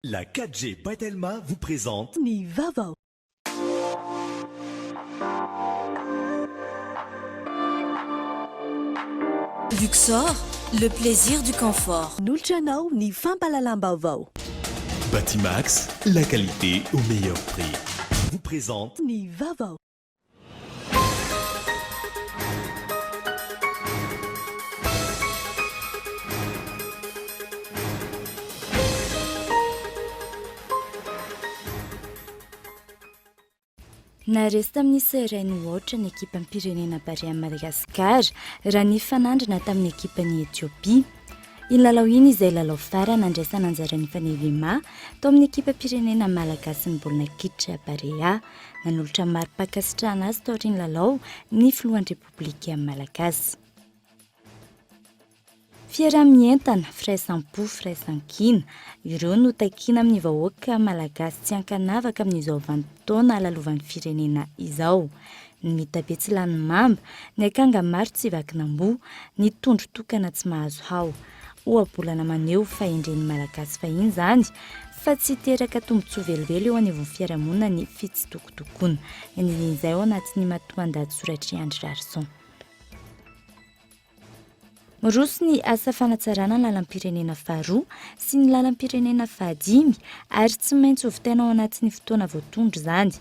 La 4G by Telma vous présente. Ny vaovao. Luxor, le plaisir du confort. Nolotra anao ny fampahalalam-baovao. Batimax, la qualité au meilleur prix. Vous présente. Ny vaovao. Naharesy tamin'ny isa iray no aotra ny ekipam-pirenena Barea Madagasikara raha nifanandrina tamin'ny ekipan'i Etiopia. Iny lalao iny izay lalao farany nandraisana anjaran'i Fanevima tao amin'ny ekipam-pirenena malagasin'ny baolina kitra Barea. Nanolotra mari-pankasitrahana azy taorian'ny lalao ny filohan'ny Repoblika malagasy. Fiaraha-mientana, firaisam-po, firaisan-kina, ireo no takiana amin'ny vahoaka malagasy tsy ankanavaka amin'izao vanim-potoana lalovan'ny firenena izao. Ny mitabe tsy lany mamba, ny akanga maro tsy vakin'amboa, ny tondro tokana tsy mahazo hao. Ohabolana maneho fahendren'ny Malagasy fahiny izany fa tsy hiteraka tombontsoa velively eo anivon'ny fiarahamonina ny fitsitokotokoana. Ny andininy izay ao anatin'ny matoandahatsoratr'i Andry Raharison. Miroso ny asa fanatsarana ny lalam-pirenena faharoa sy ny lalam-pirenena fahadimy ary tsy maintsy hovitaina ao anatin'ny fotoana voatondro izany.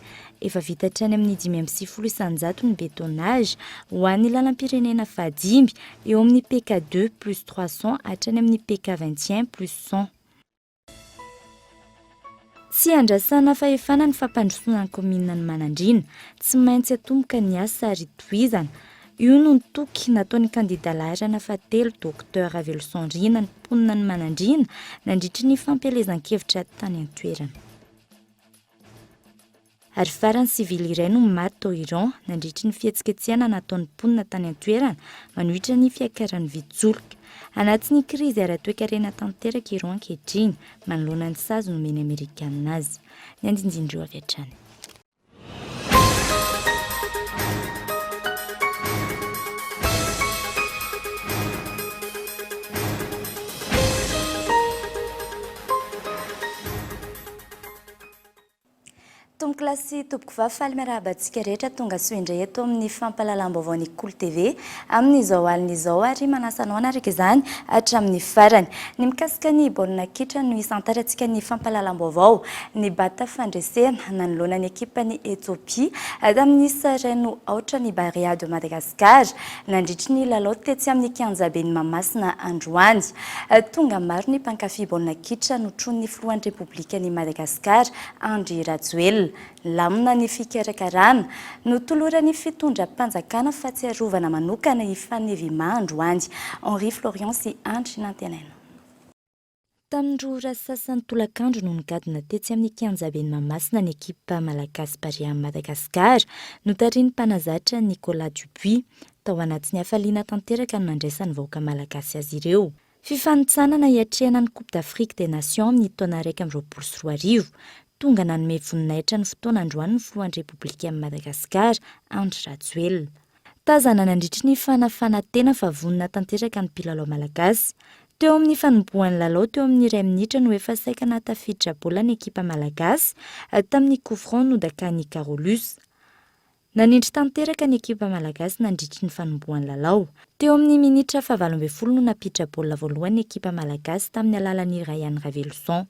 Efa vita hatrany amin'ny 95% ny bétonnage ho an'ny lalam-pirenena fahadimy eo amin'ny PK 2 plus 300 hatrany amin'ny PK 21 plus 100. Tsy andrasana fahefana ny fampandrosoana ny kaominina ny Manandriana. Tsy maintsy atomboka ny asa ary tohizana. Io no toky nataon'ny kandida laharana fahatelo Docteur Raveloson Rina ny mponina ny Manandriana nandritry ny fampielezan-kevitra tany an-toerana. Ary farany sivily iray no maty tao Iran nandritry ny fihetsiketsehana nataon'ny mponina tany an-toerana manohitra ny fiakaran'ny vidin-tsolika. Anatin'ny krizy ara-toekarena tanteraka Iran ankehitriny manoloana ny sazy nomen'ny Amerikanina azy. Ny andinindin'ireo avy hatrany. Tompokolahy sy tompokovavy, faly miarahaba antsika rehetra tonga soa indray eto amin'ny fampahalalam-baovaon'ny Kolo TV amin'izao alina izao ary manasa anao hanaraka izany hatramin'ny farany. Ny mikasika ny baolina kitra no hisantarantsika ny fampahalalam-baovao. Nibata fandresena nanoloana ny ekipan'i Ethiopia tamin'ny isa iray no aotra ny Barea de Madagascar nandritry ny lalao tetsy amin'ny kianjaben'i Mahamasina androany. Tonga maro ny mpankafy baolina kitra notronin'ny filohan'ny Repoblikan'i Madagasikara, Andry Rajoelina. Nilamina ny fikarakarana. Notoloran'ny fitondram-panjakana fahatsiarovana manokana i Fanevima androany. Henri Florian sy Andry Nantenaina. Tamin'ny 2 ora sasany tolakandro no nigadona tetsy amin'ny kianjaben'i Mahamasina ny ekipa malagasy Barea Madagascar, notarihin'ny mpanazatra Nicolas Dupuis. Tao anatin'ny hafaliana tanteraka no nandraisan'ny vahoaka malagasy azy ireo. Fifanintsanana hiatrehana ny Coupe d'Afrique des Nations amin'ny taona 2021. Tonga nanome voninahitra ny fotoana androany ny filohan'ny Repoblikan'i Madagasikara, Andry Rajoelina. Tazana nandritry ny fanafanantena fa vonona tanteraka ny mpilalao malagasy. Teo amin'ny fanombohan'ny lalao teo amin'ny iray minitra no efa saika nahatafiditra baolina ny ekipa malagasy tamin'ny coup franc nodakan'i Carolus. Nanindry tanteraka ny ekipa malagasy nandritry ny fanombohan'ny lalao. Teo amin'ny minitra faha-18 no nampiditra baolina voalohany ny ekipa malagasy tamin'ny alalan'i Rayan Raveloson.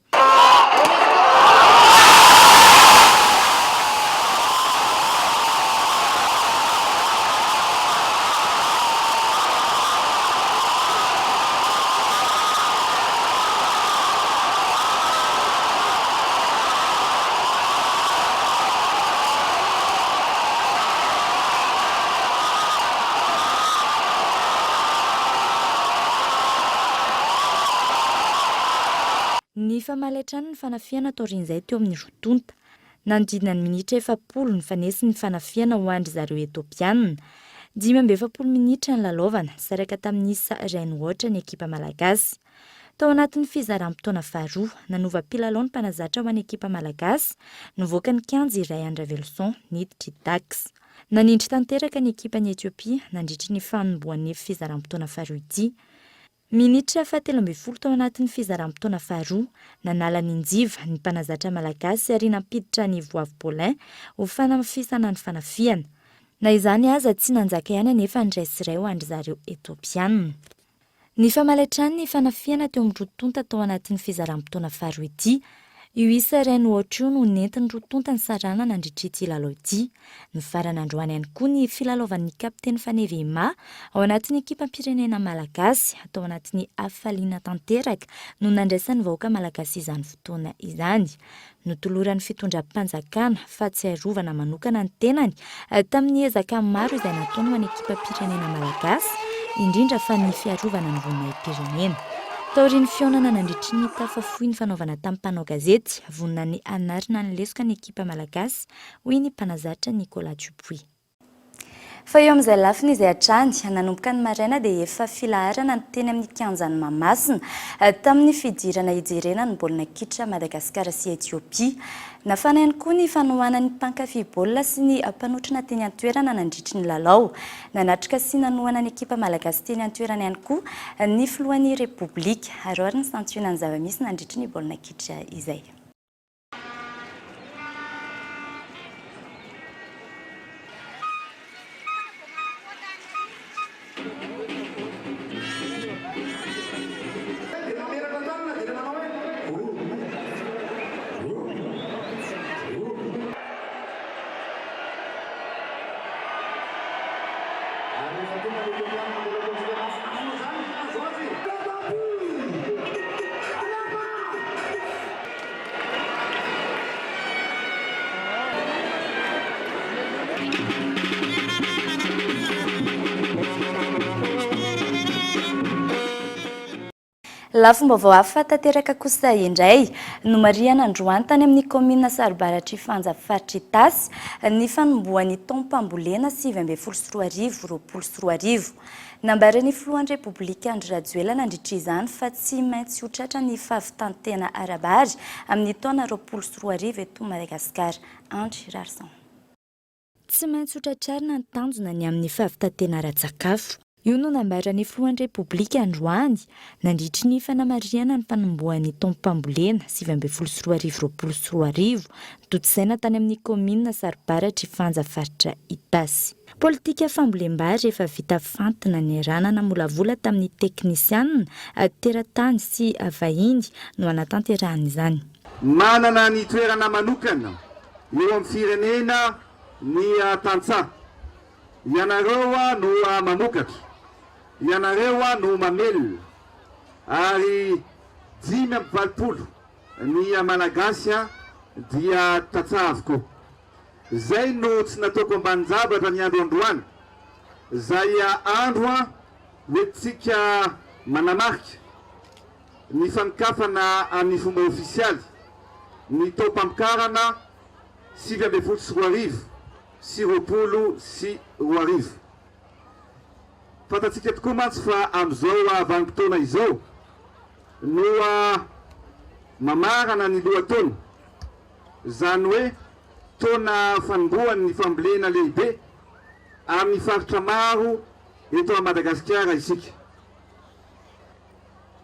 Nifamaly hatrany ny fanafihana taorian'izay teo amin'ny roa tonta. Nanodidina ny minitra 40 nifanesy ny fanafihana ho an-dry zareo Etopiana. 45 minitra nilalaovana, saraka tamin'ny isa iray no aotra ny ekipa malagasy. Tao anatin'ny fizaram-potoana faharoa, nanova mpilalao ny mpanazatra ho an'ny ekipa malagasy, nivoaka ny kianja i Rayan Raveloson, niditra i Dax. Nanindry tanteraka ny ekipan'i Etiopia nandritry ny fanombohan'ny fizaram-potoana faharoa ity. Minitra fahatelo ambin'ny folo tao anatin'ny fizaram-potoana faharoa, nanala ny Njiva, ny mpanazatra malagasy ary nampiditra ny Voavy Paulin ho fanamafisana ny fanafihana. Na izany aza, tsy nanjaka ihany anefa ny 1-1 ho an-dry zareo Etiopiana. Nifamaly hatrany ny fanafihana teo amin'ny roa tonta tao anatin'ny fizaram-potoana faharoa ity. Io isa iray no aotra io no nentin'ny roa tonta nisarahana nandritra ity lalao ity. Nifarana androany ihany koa ny filalaovan'ny kapiteny Faneva Emma ao anatin'ny ekipam-pirenena malagasy. Tao anatin'ny hafaliana tanteraka no nandraisan'ny vahoaka malagasy izany fotoana izany. Notoloran'ny fitondram-panjakana fahatsiarovana manokana ny tenany tamin'ny ezaka maro izay nataony ho an'ny ekipam-pirenena malagasy, indrindra fa ny fiarovana ny voninahi-pirenena. Taorian'ny fihaonana nandritry ny tafa fohy nifanaovana tamin'ny mpanao gazety, vonona ny hanarina ny lesoka ny ekipa malagasy, hoy ny mpanazatra Nicolas Dupuis. Fa eo amin'izay lafiny izay hatrany, nanomboka ny maraina dia efa filaharana ny teny amin'ny kianjan'i Mahamasina tamin'ny fidirana hijerena ny baolina kitra Madagasikara sy Etiopia. Nafana ihany koa ny fanohanan'ny mpankafy baolina sy ny mpanotrona teny an-toerana nandritry ny lalao. Nanatrika sy nanohana ny ekipa malagasy teny an-toerana ihany koa ny filohan'ny Repoblika. Ary ary ny santionan'ny zava-misy nandritry ny baolina kitra izay. Lafim-baovao hafa tanteraka kosa indray. Nomarihana androany tany amin'ny kaominina Sarobaratra Ifanja faritra Itasy ny fanombohan'ny taom-pambolena 2019 2020. Nambaran'ny filohan'ny Repoblika Andry Rajoelina nandritra izany fa tsy maintsy ho tratra ny fahavitan-tena ara-bary amin'ny taona 2020 eto Madagasikara. Andry Rarison. Tsy maintsy ho tratrarina ny tanjona ny amin'ny fahavitan-tena ara-tsakafo. Io no nambaran'ny filohan'ny Repoblika androany nandritry ny fanamarihana ny fanombohan'ny taom-pambolena 2019 2020 notontosaina tany amin'ny kaominina Sarobaratra Ifanja faritra Itasy. Politika fambolem-bary efa vita fantina niarahana namolavola tamin'ny teknisianina teratany sy vahiny no hanatanterahana izany. Manana ny toerana manokana eo amin'ny firenena ny tantsaha. Ianareo no mamokatra, ianareo no mamelona ary 85 ny Malagasy dia tantsaha avokoa. Zay no tsy nataoko ambanin-javatra ny andro androany, zay andro hoentintsika manamarika ny fanokafana amin'ny fomba ofisialy ny taom-pamokarana 2019 sy 2020. Fantatsika tokoa mantsy fa amin'izao vanim-potoana izao no mamarana ny lohataona, izany hoe taona fanombohan'ny fambolena lehibe amin'ny faritra maro eto Madagasikara isika.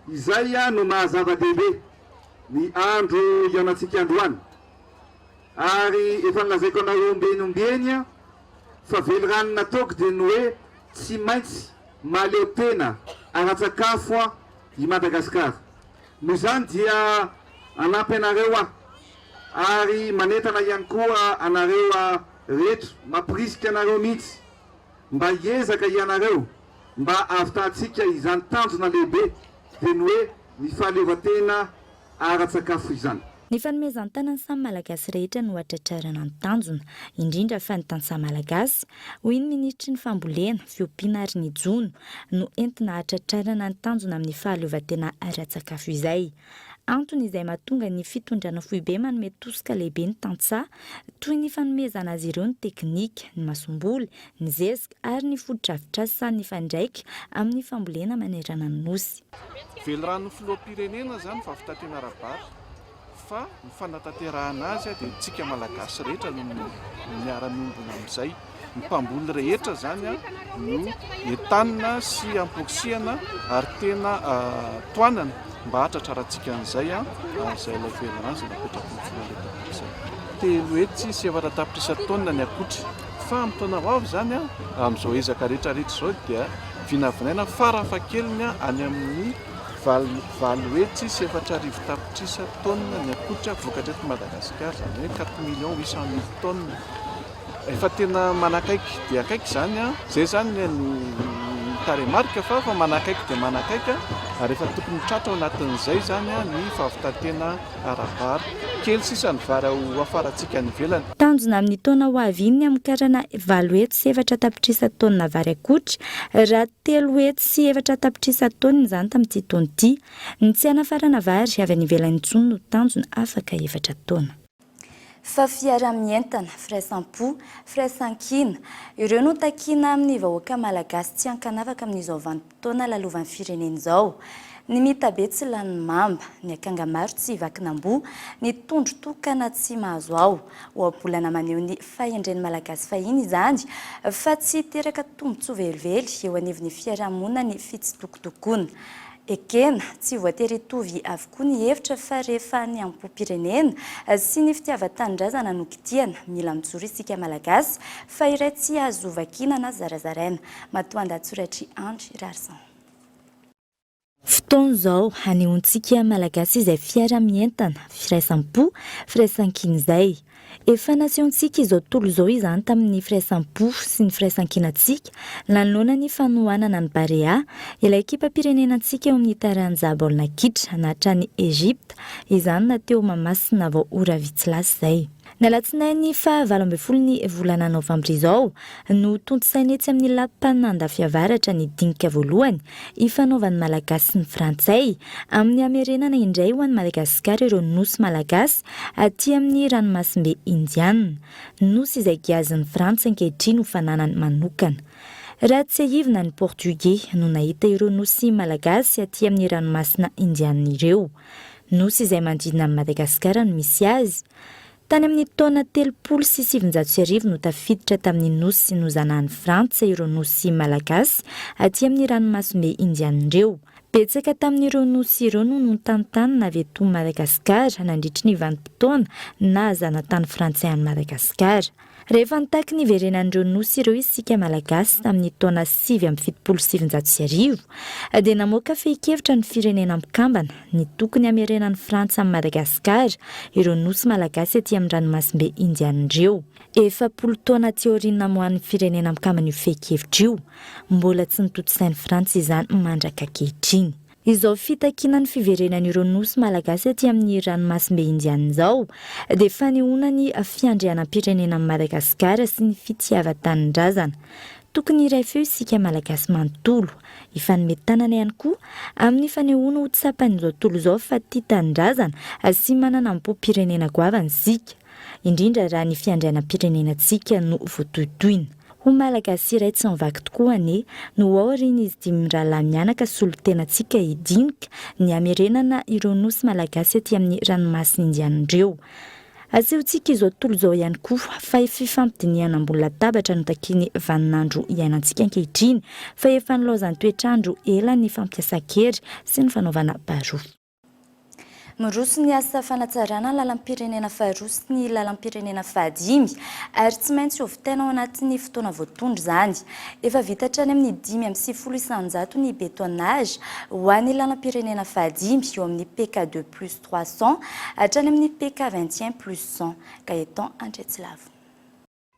Izay no maha zava-dehibe ny andro hihaonantsika androany. Ary efa nolazaiko anareo ombieny ombieny fa velirano nataoko dia ny hoe tsy maintsy mahaleo tena ara-tsakafo i Madagasikara. Noho izany dia hanampy anareo aho ary manentana ihany koa anareo rehetra, mampirisika anareo mihitsy mba hiezaka ianareo mba hahavitantsika izany tanjona lehibe dia ny hoe ny fahaleovantena ara-tsakafo izany. Ny fanomezan-tanan'ny samy Malagasy rehetra no hatratrarana ny tanjona, indrindra fa ny tantsaha Malagasy, hoy ny minisitry ny Fambolena, Fiompiana ary ny Jono, no entina hahatratrarana ny tanjona amin'ny fahaleovantena ara-tsakafo izay. Antony izay mahatonga ny fitondrana foibe manome tosika lehibe ny tantsaha, toy ny fanomezana azy ireo ny teknika, ny masomboly, ny zezika ary ny fotodrafitrasa mifandraika amin'ny fambolena manerana ny Nosy. Veliranon'ny filoham-pirenena izany fa fitaterana ara-bary fa ny fanatanterahana azy dia tsika Malagasy rehetra no miara-miombona amin'izay. Ny mpamboly rehetra izany no entanina sy amporisihana ary tena tohanana mba hahatratrarantsika an'izay izay ilay velirano izay napetraky ny filohan'ny Repoblika izay. 4 tapitrisa taonina ny akotry fa amin'ny taona ho avy izany amin'izao ezaka rehetra rehetra izao dia vinavinaina farafahakeliny any amin'ny 4800 tapitrisa taonina ny akotry vokatra eto Madagasikara, izany hoe 4 800 000 tonnes. Efa tena manakaiky dia akaiky izany an, izay izany ny tarehimarika fa efa manakaiky dia manakaiky ary efa tokony tratra ao anatin'izay izany ny fahavitan-tena ara-bary. Kely sisa ny vary ho hafarantsika any ivelany. Tanjona amin'ny taona ho avy iny ny hamokarana 804 tapitrisa taonina vary akotry, raha 304 tapitrisa taonina izany tamin'ity taona ity. Ny tsy hanafarana vary avy any ivelany intsony no tanjona afaka 4 taona. Fa fiaraha-mientana, firaisam-po, firaisankina, ireo no takiana amin'ny vahoaka malagasy tsy ankanavaka amin'izao vanim-potoana lalovan'ny firenena izao. Ny mitabe tsy lanin'ny mamba, ny akanga maro tsy vakin'amboa, ny tondro tokana tsy mahazo ao. Ohabolana maneho ny fahendren'ny Malagasy fahiny izany fa tsy hiteraka tombontsoa velively eo anivon'ny fiarahamonina ny fitsitokotokoana. Ekena, tsy voatery hitovy avokoa ny hevitra fa rehefa ny am-pom-pirenena sy ny fitiavan-tanindrazana no kitihana, mila mijoro isika Malagasy fa iray tsy azo vakiana na zarazaraina. Matoandahatsoratr'i Andry Raharison. Fotoana izao hanehoantsika Malagasy izay fiaraha-mientana, firaisam-po, firaisankina izay. Efa nasehontsika izao tontolo izao izany tamin'ny firaisam-po sy ny firaisankinantsika nanoloana ny fanohanana ny Barea, ilay ekipam-pirenenantsika eo amin'ny taranja baolina kitra nahatrany Egypta, izany na teo Mahamasina vao ora vitsy lasa izay. Ny alatsinainy faha 18 ny volana novambra izao no tontosaina etsy amin'ny Lapan'Andafiavaratra ny dinika voalohany ifanaovan'ny Malagasy sy ny Frantsay amin'ny hamerenana indray ho an'i Madagasikara ireo nosy malagasy aty amin'ny ranomasimbe Indiana. Nosy izay giazin'i Frantsa ankehitriny ho fananany manokana. Raha tsiahivina ny Portugais no nahita ireo nosy malagasy aty amin'ny ranomasina Indiana ireo. Nosy izay manodidina an'i Madagasikara no misy azy. Tany amin'ny taona 1930 no tafiditra tamin'ny nosy nozanahan'i Frantsa ireo nosy malagasy aty amin'ny ranomasimbe Indiana ireo. Betsaka tamin'ireo nosy ireo no notantanina avy eto Madagasikara nandritry ny vanim-potoana naha zanatany frantsay an'i Madagasikara. Rehefa nitaky ny hiverenan'ireo nosy ireo isika Malagasy tamin'ny taona 1979 dia namoaka fehin-kevitra ny Firenena Mikambana ny tokony hamerenan'i Frantsa amin'i Madagasikara ireo nosy malagasy aty amin'ny ranomasimbe Indiana ireo. 40 taona aty aorian'ny namoahan'ny Firenena Mikambana io fehin-kevitra io, mbola tsy notontosain'i Frantsa izany mandrak'ankehitriny. Izao fitakiana ny fiverenan'ireo nosy malagasy aty amin'ny ranomasimbe Indiana izao dia fanehoana ny fiandrianam-pirenena amin'i Madagasikara sy ny fitiavan-tanindrazana. Tokony hiray feo isika Malagasy manontolo, hifanome tanana ihany koa amin'ny fanehoana ho tsapan'izao tontolo izao fa tia tanindrazana sy manana am-pom-pirenena goavana isika, indrindra raha ny fiandrianam-pirenenantsika no voatohitohina. Ho Malagasy iray tsy mivaky tokoa anie no ho ao aorian'izy dimy mirahalahy mianaka solontenantsika hidinika ny hamerenana ireo nosy malagasy aty amin'ny ranomasina indiana ireo. Asehontsika izao tontolo izao ihany koa fa fifampidinihana ambony latabatra no takian'ny vaninandro iainantsika ankehitriny fa efa nilaozan'ny toetr'andro ela ny fampiasan-kery sy ny fanaovana baroa. Miroso ny asa fanatsarana ny lalam-pirenena faharoa sy ny lalam-pirenena fahadimy ary tsy maintsy hovitaina ao anatin'ny fotoana voatondro izany. Efa vita hatrany amin'ny 95% ny bétonnage ho an'ny lalam-pirenena fahadimy eo amin'ny PK 2 plus 300 hatrany amin'ny PK 21 plus 100. Gaëtan Andriatsilavo.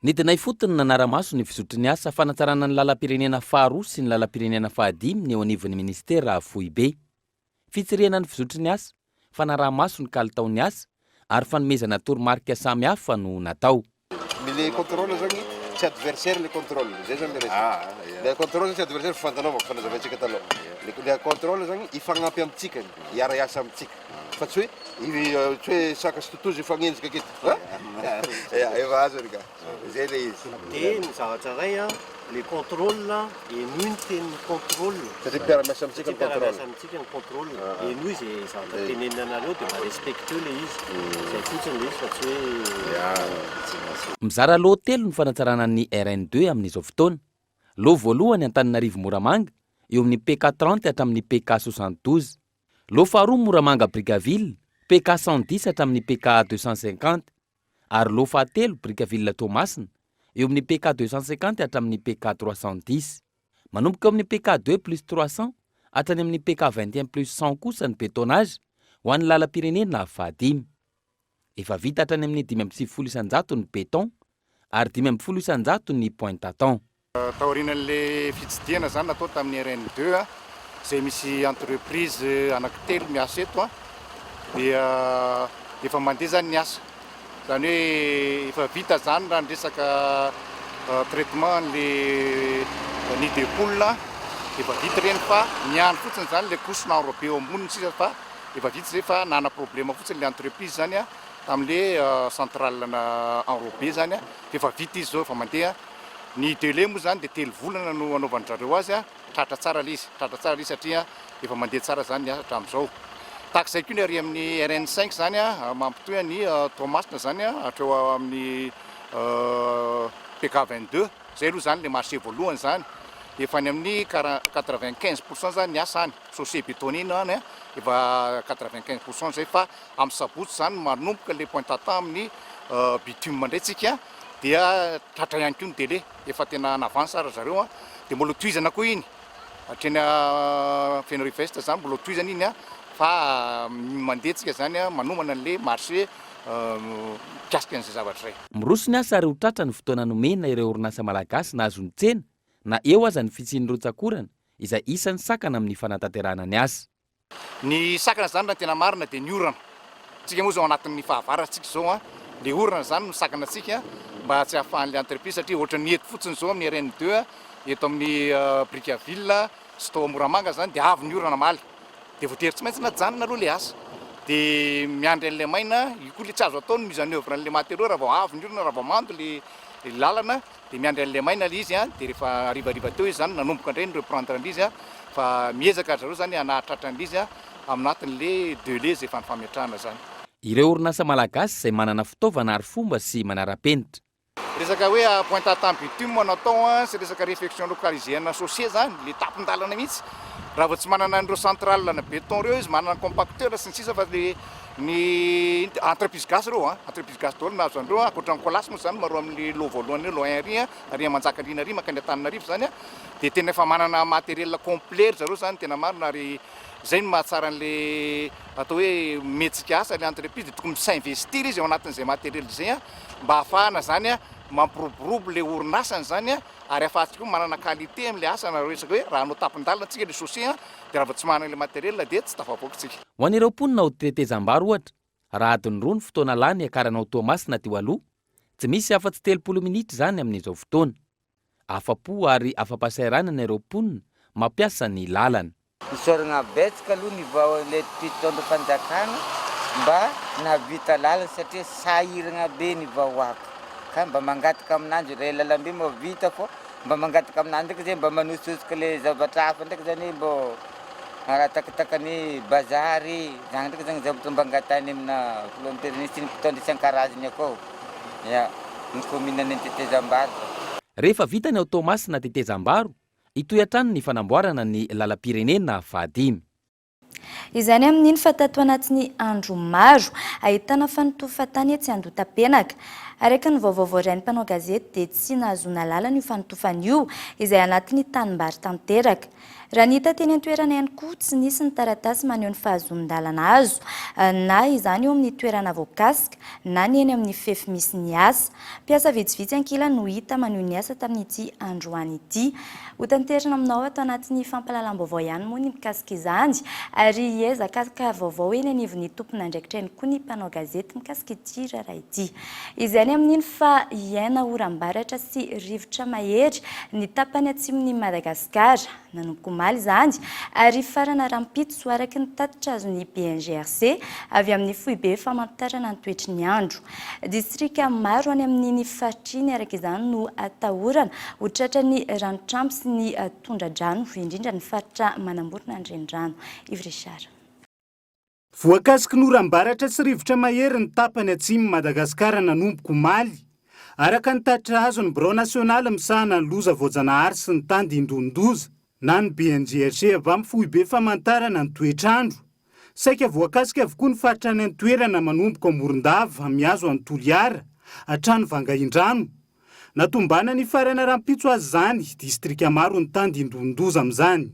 Nidina ifotony nanara-maso ny fizotry ny asa fanatsarana ny lalam-pirenena faharoa sy ny lalam-pirenena fahadimy ny eo anivon'ny ministera foibe. Fitsirihana ny fizotry ny asa, fanaraha-maso ny kalitaon'ny asa ary fanomezana toromarika samihafa no natao. Le contrôle zany tsy adversaire, le contrôle zay zany le resaka. Le contrôle zany tsy adversaire, fantanaovako fanazavaintsika taloha. Le contrôle zany ifagnampy amitsika, hiara-hiasa amitsika fa tsy hoe Ivy tsy hoe saka sy totozy hifagnenjika aketo a! Ya, efa azony ka. Zay le izy. Dia ny zavatra iray an, le contrôle, henoy ny tenin'ny contrôle. Satria mpiara-miasa amintsika ny Satria contrôle. mpiara-miasa amintsika ny contrôle. Henoy izay zavatra teneniny anareo dia mba respecteo le izy. Izay fotsiny le izy fa tsy hoe. Mizara lot telo ny fanatsarana ny RN deux amin'izao fotoana. Lot voalohany Antananarivo Moramanga, eo amin'ny PK 30 hatramin'ny PK 72. Lot faharoa Moramanga Brickaville, PK 110 hatramin'ny PK 250. Ary lot fahatelo Brickaville Toamasina, eo amin'ny PK 250 hatramin'ny PK 310. Manomboka eo amin'ny PK 2 plus 300 hatrany amin'ny PK 21 plus 100 kosa ny bétonnage ho an'ny lalam-pirenena fahadimy. Efa vita hatrany amin'ny 95 isan-jato ny béton ary 15 isan-jato ny pointe à temps. Taorian'ilay fitsidihana izany natao tamin'ny RN deux izay misy entreprise anankitelo miasa eto dia efa mandeha izany ny asa. Izany hoe efa vita izany raha ny resaka traitement an'ilay nid de poule efa vita ireny fa miandry fotsiny izany ilay couche enrobé eo amboniny sisa fa Efa vita izay fa nana problème fotsiny le entreprise zany tamle centrale na enrobé zany fa efa vita izy zao efa mandeha, ny delai moa zany de telo volana no anaovan drareo azy tratra tsara le izy, tratra tsara le izy satria efa mandeha tsara zany ny asa hatramizao. Tahaka izay koa ny ary amin'ny RN cinq zany mampitohy an'i Toamasina zany hatreo amin'ny PK 22, zay aloha zany le marché voalohany zany, efa any amin'ny 95 pourcent zany ny asa any. Chaussée bétonnée ny any efa 95 pourcent zay fa amin'ny sabotsy zany manomboka le point à temps amin'ny bitume indray tsika dia tratra ihany koa ny délai efa tena en avance ary zareo a dia mbola tohizana koa iny hatreny Fenerive Est zany mbola tohizana iny a fa mandeha tsika zany a manomana an'le marché mikasika an'izay zavatra izay. Miroso ny asa ary ho tratra ny fotoana nomena ireo orinasa malagasy nahazo ny tsena na eo aza ny fisian'ny rotsak'orana izay isan'ny sakana amin'ny fanatanterahana ny asa. Ny sakana izany raha ny tena marina dia ny orana. Tsika moa izao anatin'ny fahavaratra tsika izao an, le orana izany no sakana antsika mba tsy ahafahan'le entreprise satria ohatran'ny eto fotsiny izao amin'ny RN deux eto amin'ny Brickaville sy tao Moramanga izany dia avy ny orana omaly dia voatery tsy maintsy najanona aloha le asa dia miandry an'ilay maina, io koa le tsy azo atao ny mise en oeuvre an'le matériaux raha vao avy ny orana raha vao mando le lalana Dia miandry an'ilay maina ilay izy an, dia rehefa harivariva teo izy izany nanomboka indray ny reprendre an'ilay izy an, fa miezaka ry zareo izany hanahatratra an'ilay izy an, aminatin'ilay delai izay efa nifametrahana izany. Ireo orinasa malagasy izay manana fitaovana ary fomba sy manara-penitra. Resaka hoe pointe à temps bitume no atao an, sy resaka réfection localisée ana chaussée izany, ilay tampon-dalana mihitsy, raha vao tsy manana an'ireo centrale ana béton ireo izy, manana compacteur sy ny sisa fa ilay Ny entreprise gasy ireo an, entreprise gasy daholo nahazo an'ireo an, ankoatra ny Colas moa izany maro amin'ny lot voalohany eo, lot un ary an, ary Manjakandriana ary mankany Antananarivo izany an, dia tena efa manana matériel complet ry zareo izany tena marina ary izay no mahatsara an'le atao hoe omentsika asa ilay entreprise dia tokony mi-s'investir izy ao anatin'izay matériel izay an, mba hahafahana izany an mampiroborobo ilay orinasany izany an, ary ahafahantsika koa manana qualité amin'ilay asa na resaka hoe raha hanao tampon-dalana tsika ilay chaussée an, Dia raha vao tsy manana ilay matériel dia tsy tafavoaka isika. Ho an'ireo mponina ao Tetezambaro ohatra, raha adiny roa ny fotoana lany hiakarana ao Toamasina teo aloha, tsy misy afa-tsy 30 minitra izany amin'izao fotoana. Afa-po ary afa-pahasahiranana ireo mponina mampiasa ny lalana. Isaoragna betsaka aloha ny vao le mpitondra fanjakana mba nahavita lalana satria sahiragna be ny vahoaka ka mba mangataka aminanjy re lalambe moa vita fô Mba mangataka aminah ndraiky zay mba manososoka le zavatra hafa ndraiky zany hoe mbô aratakataka ny bazary zany ndraiky zany zavatra mba angatahiny amina filoham-pirenena sy ny mpitondra isan-karazany akao ya ny commune any Antetezambaro. Rehefa vita ny ao Toamasina Tetezambaro, hitohy hatrany ny fanamboarana ny lalam-pirenena fahadimy. Izay ny amin'iny fa tato anatin'ny andro maro, ahitana fanotofan-tany etsy Andohatapenaka. Araka ny vaovao voarain'ny mpanao gazety dia tsy nahazoana alalana io fanotofana io, izay anatin'ny tanimbary tanteraka. Raha ny hita teny an-toerana ihany koa, tsy nisy ny taratasy maneho ny fahazoan-dalana azo, na izany eo amin'ny toerana voakasika, na ny eny amin'ny fefy misy ny asa. Mpiasa vitsivitsy ankilany no hita manohy ny asa tamin'ity androany ity. Hotanterina aminao ato anatin'ny fampahalalam-baovao ihany moa ny mikasika izany ary hiezaka haka vaovao eny anivon'ny tompon'andraikitra ihany koa ny mpanao gazety mikasika ity raharaha ity. Izay ny amin'iny fa hiaina oram-baratra sy rivotra mahery ny tapany atsimon'i Madagasikara nanomboka omaly. omaly izany ary hifarana rahampitso araka ny tatitra azon'ny BNGRC avy amin'ny foibe famantarana ny toetry ny andro. Distrika maro any amin'iny faritra iny araka izany no atahorana ho tratran'ny ranotrambo sy ny tondra-drano, indrindra ny faritra manamorona ny renirano. Yves Richard. Voakasiky ny oram-baratra sy rivotra mahery ny tapany atsimon'i Madagasikara nanomboka omaly, araka ny tatitra azon'ny Birao nasionaly misahana ny loza voajanahary sy ny tandindonin-doza, na ny BNGRC avy amin'ny foibe famantarana ny toetr'andro. Saika voakasika avokoa ny faritra any an-toerana manomboka ao Morondava mihazo an'i Toliara hatrany Vangaindrano. Na tombanana hifarana rahampitso aza izany, distrika maro no tandindonin-doza amin'izany.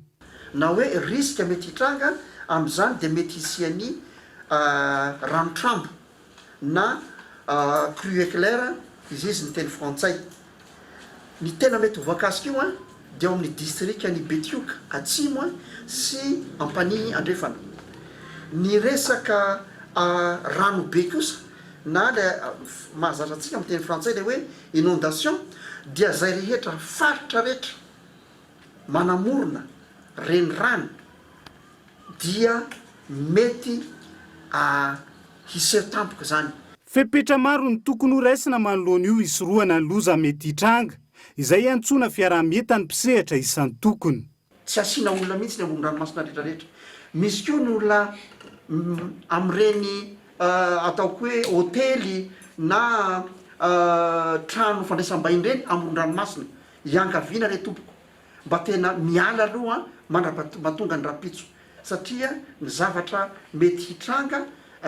Na hoe risque mety hitranga amin'izany dia mety hisian'ny ranotrambo na crue éclair izy izy ny teny frantsay. Ny tena mety ho voakasika io dia ao amin'ny distrikan'i Betioka atsimo sy Ampanihy andrefana. Ny resaka rano be kosa na ilay mahazatra antsika amin'ny teny frantsay ilay hoe inondation dia izay rehetra faritra rehetra manamorona renirano dia mety hiseho tampoka izany. Fepetra maro no tokony ho raisina manoloana io hisorohana ny loza mety hitranga, izay iantsoana fiaraha-mientan'ny mpisehatra isan-tokony. Tsy asiana olona mihitsy ny amoron-dranomasina rehetra rehetra. Misy koa ny olona amin'ireny ataoko hoe hotely na trano fandraisam-bahiny ireny amoron-dranomasina. Iangaviana re tompoko mba tena miala aloha mandra-pahatonga ny rahampitso satria ny zavatra mety hitranga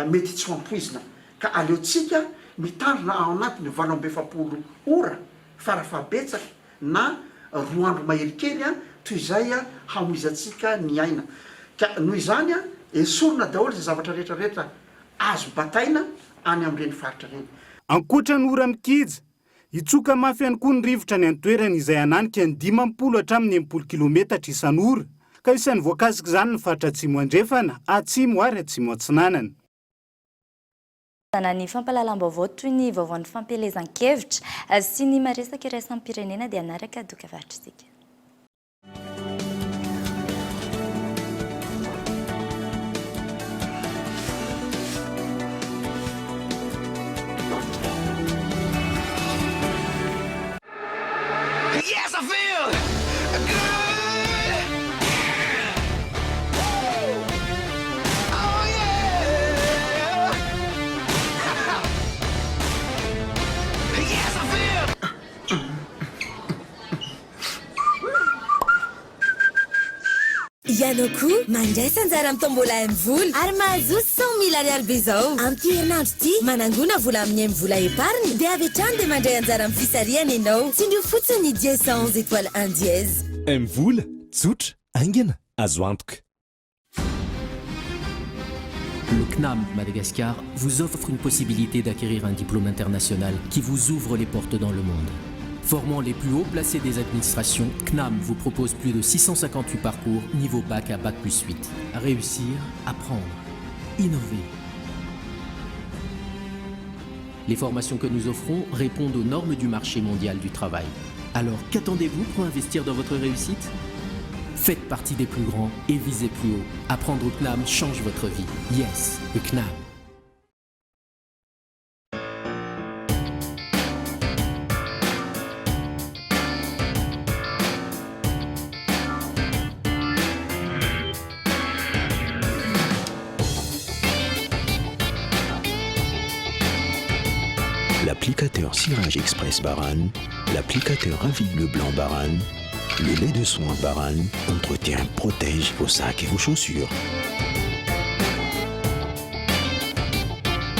mety tsy ho ampoizina ka aleontsika mitandrina ao anatin'ny 48 ora farafahabetsaka na roa andro mahery kely toy izay hamoizantsika ny aina ka noho izany esorina daholo izay zavatra rehetra rehetra azo bataina any amin'ireny faritra ireny. Ankoatra ny ora-mikija, Hitsoka mafy ihany koa ny rivotra any an-toerana izay hananika ny 50 hatramin'ny 60 kilometatra isan'ora, ka isan'ny voakasik'izany ny faritra Atsimo Andrefana, Atsimo ary Atsimo Atsinanana. Ny fampahalalam-baovao toy ny vaovaon'ny fampielezan-kevitra sy ny maresaka iraisam-pirenena dia hanaraka dokavarotra isika. Yes, I feel good. Oh yeah. Yes, I feel. Ianao koa, mandraisa anjara amin'ny tombola MVola ary mahazoa 100 000 ariary be izao. Amin'ity herinandro ity, manangona vola amin'ny MVola Épargne dia avy hatrany dia mandray anjara amin'ny fisarihana ianao. Tsindrio fotsiny ny dièse 111 étoile 1 dièse. MVola, tsotra, haingana, azo antoka. Le CNAM Madagascar vous offre une possibilité d'acquérir un diplôme international qui vous ouvre les portes dans le monde. Formant les plus hauts placés des administrations, CNAM vous propose plus de 658 parcours niveau bac à bac plus 8. Réussir, apprendre, innover. Les formations que nous offrons répondent aux normes du marché mondial du travail. Alors qu'attendez-vous pour investir dans votre réussite Faites partie des plus grands et visez plus haut. Apprendre au CNAM change votre vie. Yes, le CNAM. L'applicateur Cirage Express Baran, l'applicateur Ravide Blanc Baran, le lait de soin Baran entretient, protège vos sacs et vos chaussures.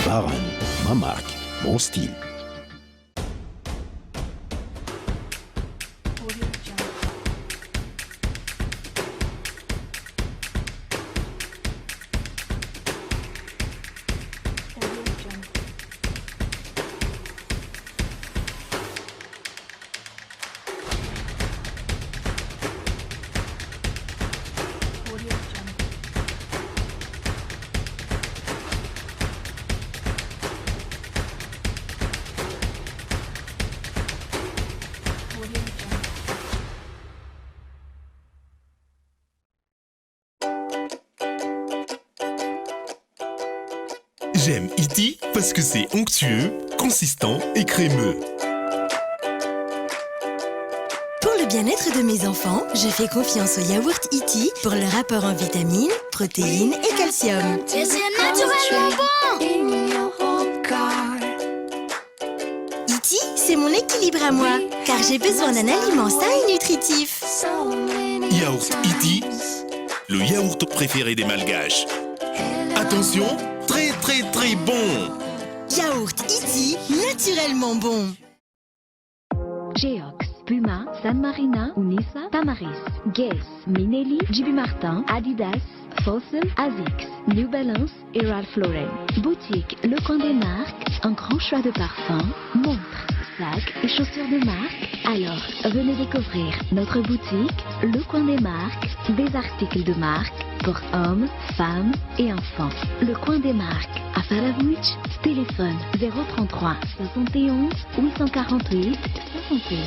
Baran, ma marque, mon style. J'aime Iti parce que c'est onctueux, consistant et crémeux. Pour le bien-être de mes enfants, je fais confiance au yaourt Iti pour leur apport en vitamines, protéines et calcium. C'est naturellement bon Iti, c'est mon équilibre à moi, car j'ai besoin d'un aliment sain et nutritif. Yaourt Iti, le yaourt préféré des Malgaches. Attention, très très très bon Yaourt Iti, naturellement bon. Geox, Puma, San Marina, Unisa, Tamaris, Guess, Minelli, JB Martin, Adidas, Fossil, Asics, New Balance et Ralph Lauren. Boutique Le Coin des Marques, un grand choix de parfums, montres, sacs et chaussures de marque. Alors, venez découvrir notre boutique Le Coin des Marques, des articles de marque pour hommes, femmes et enfants. Le Coin des Marques à Faravouch, téléphone 033 71 848 68.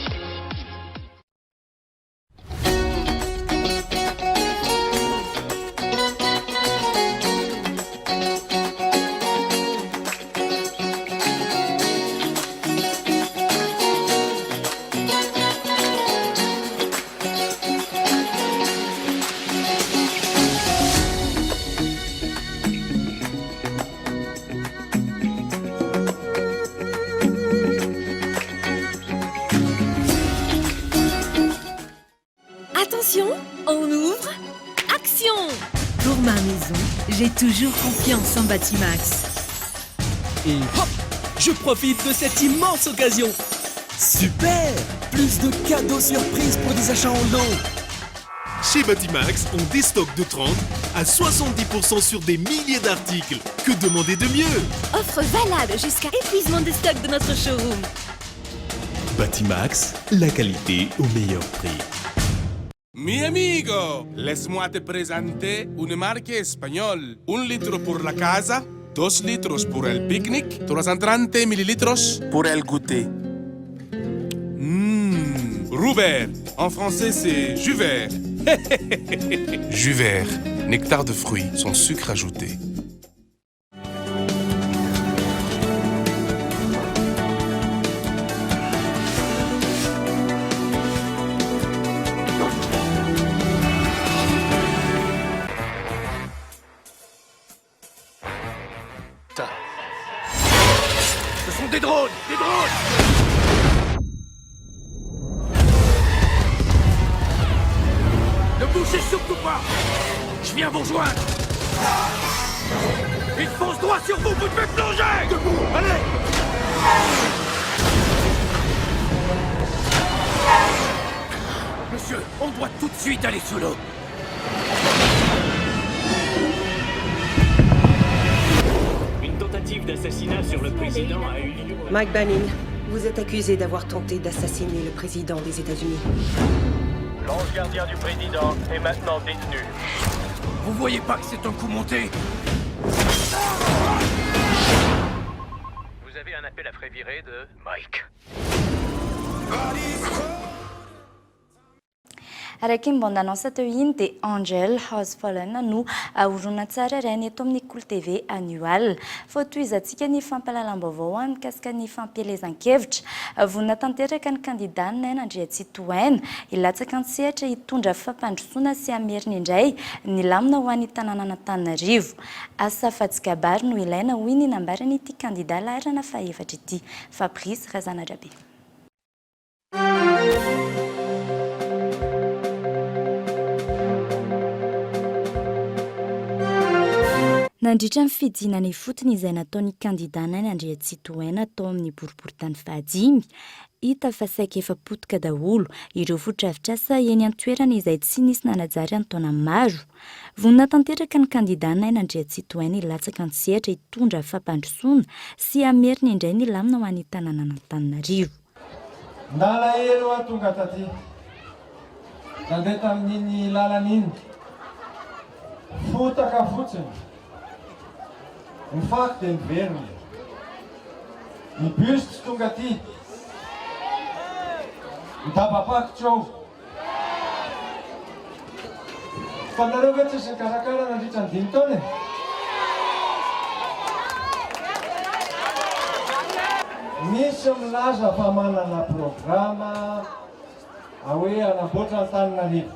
Attention, on ouvre. Action Pour ma maison, j'ai toujours confiance en Batimax. Et hop Je profite de cette immense occasion Super Plus de cadeaux surprises pour des achats en lot Chez Batimax, on déstocke de 30 à 70% sur des milliers d'articles. Que demander de mieux Offre valable jusqu'à épuisement des stocks de notre showroom. Batimax, la qualité au meilleur prix. Mi amigo, laisse-moi te présenter une marque espagnole. Un litro pour la casa, dos litros pour el picnic, 330 mililitros pour el goûter. Mmm, Rouvert. En français, c'est jus vert. jus vert, nectar de fruits, sans sucre ajouté. Ce sont des drones Des drones Ne bougez surtout pas Je viens vous rejoindre Il fonce droit sur vous, vous devez plonger Debout Allez Monsieur, on doit tout de suite aller sous l'eau Une tentative d'assassinat sur le président a eu lieu. Mike Banning, vous êtes accusé d'avoir tenté d'assassiner le président des États-Unis. L'ange gardien du président est maintenant détenu. Vous voyez pas que c'est un coup monté Vous avez un appel à frais viré de Mike. Araka iny bande annonce teo iny dia Angel Has Fallen no horonantsary arahina eto amin'ny Kolo TV anio alina. Voatohizantsika ny fampahalalam-baovao mikasika ny fampielezan-kevitra. Vonona tanteraka ny kandidà Naina Andriatsitohaina hilatsaka an-tsehatra hitondra fampandrosoana sy hamerina indray ny lamina ho an'ny tanànan'Antananarivo. Asa fa tsy kabary no ilaina hoy ny nambaran'ity kandidà laharana fahefatra ity, Fabrice Razanadrabe. Nandritra ny fidinana ifotony izay nataon'ny kandidà Naina Andriatsitohaina tao amin'ny boriborintany fahadimy, hita fa saika efa potika daholo ireo fotodrafitrasa eny an-toerana izay tsy nisy nanajary an-taona maro. Vonona tanteraka ny kandidà Naina Andriatsitohaina hilatsaka an-tsehatra hitondra fampandrosoana sy hamerina indray ny lamina ho an'ny tanànan'Antananarivo. Nalahelo aho tonga taty. Nandeha tamin'iny lalana iny. Fotaka fotsiny. Ny fako dia miverina. Ny bus tsy tonga aty. Ny dabapako tsy ao. Fa nareo ve tsisy nikarakara nandritra ny dimy taona e? Misy milaza fa manana programa hoe hanamboatra Antananarivo.